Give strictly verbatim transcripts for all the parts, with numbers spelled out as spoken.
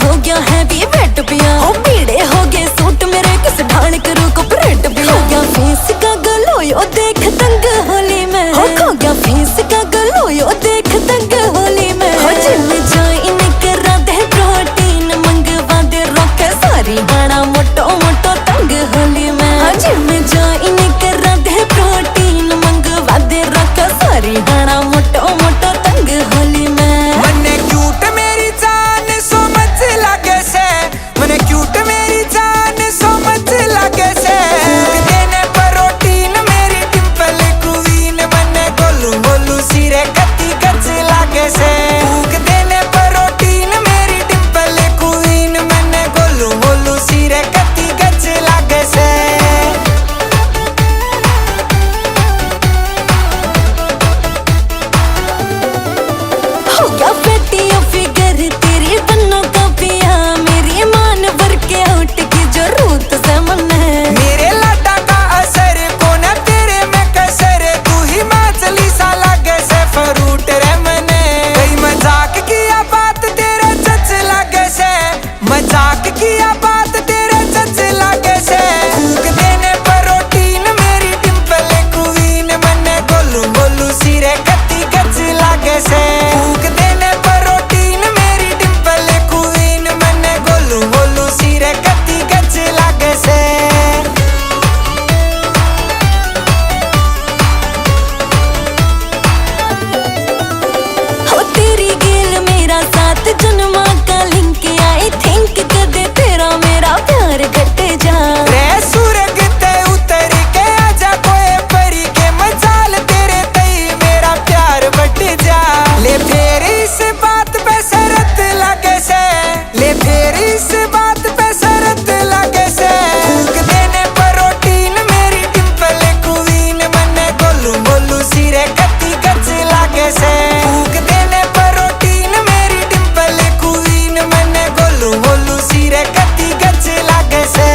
हो गया है भी वेट पिया, हो पीड़े हो गए सूट मेरे, किस ढाण करूँ कपरेट पिया। हो गया फीस का गलोयो देख तंग होली में, हो खो गया फीस का गलोयो देख तंग होली में। हो जिम ज्वाइन करा दे, प्रोटीन मंगवा दे, रोके सारी हाड़ा मोटो मोटो तंग होली में। हो जिम ज्वाइन करा दे, प्रोटीन मंगवा दे, रोके सारी हाड़ा मोटो मोटो तंग होली में। मन्ने क्यूट मेरी जान समझ लागे से, मने क्यूट मेरी जान समझ लागे से। फूक देने प्रोटीन मेरी डिंपल क्वीन, मन्ने गोलू मोलू सिरे कत्ती गच लागे से। फूक देने प्रोटीन मेरी डिंपल क्वीन, मन्ने गोलू मोलू सिरे कत्ती गच लागे से। हो गया फैटी फिगर तेरी बन्नों का पिया, मेरी मान वर्कआउट की जरूरत से मन्ने। मेरे लाडा का असर कोने तेरे में कसर, तू हिमाचली सा लागे से फ्रूट रे मन्ने। कई मजाक किया बात तेरे जच लागे से, मजाक किया बात तेरे जच लागे से। फूक देने प्रोटीन मेरी डिंपल क्वीन, मन्ने गोलू मोलू सिरे कत्ती गच लागे से। फूक देने प्रोटीन मेरी डिंपल क्वीन, मन्ने गोलू मोलू सिरे कत्ती गच लागे से। हो तेरी गेल मेरा सात जन्मा का लिंक, आई थिंक कदे तेरा मेरा प्यार घट जा। रे सुरग ते उतर के आजा कोई परी के, मजाल तेरे तई मेरा प्यार बट जा। ले फेर इस बात पे शरत लागे से, ले फेर इस बात पे शरत लागे से। फूक देने प्रोटीन मेरी डिंपल क्वीन, मन्ने गोलू मोलू सिरे कत्ती गच लागे से। फूक देने प्रोटीन मेरी डिंपल क्वीन, मन्ने गोलू मोलू सिरे कत्ती गच लागे से।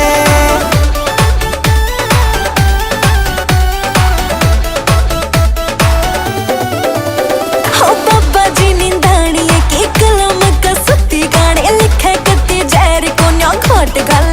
हो बाबा जी निंदानिए की कलम का सुत्ती गाने लिखे, कत्ती जहर को न्यौ घोट गल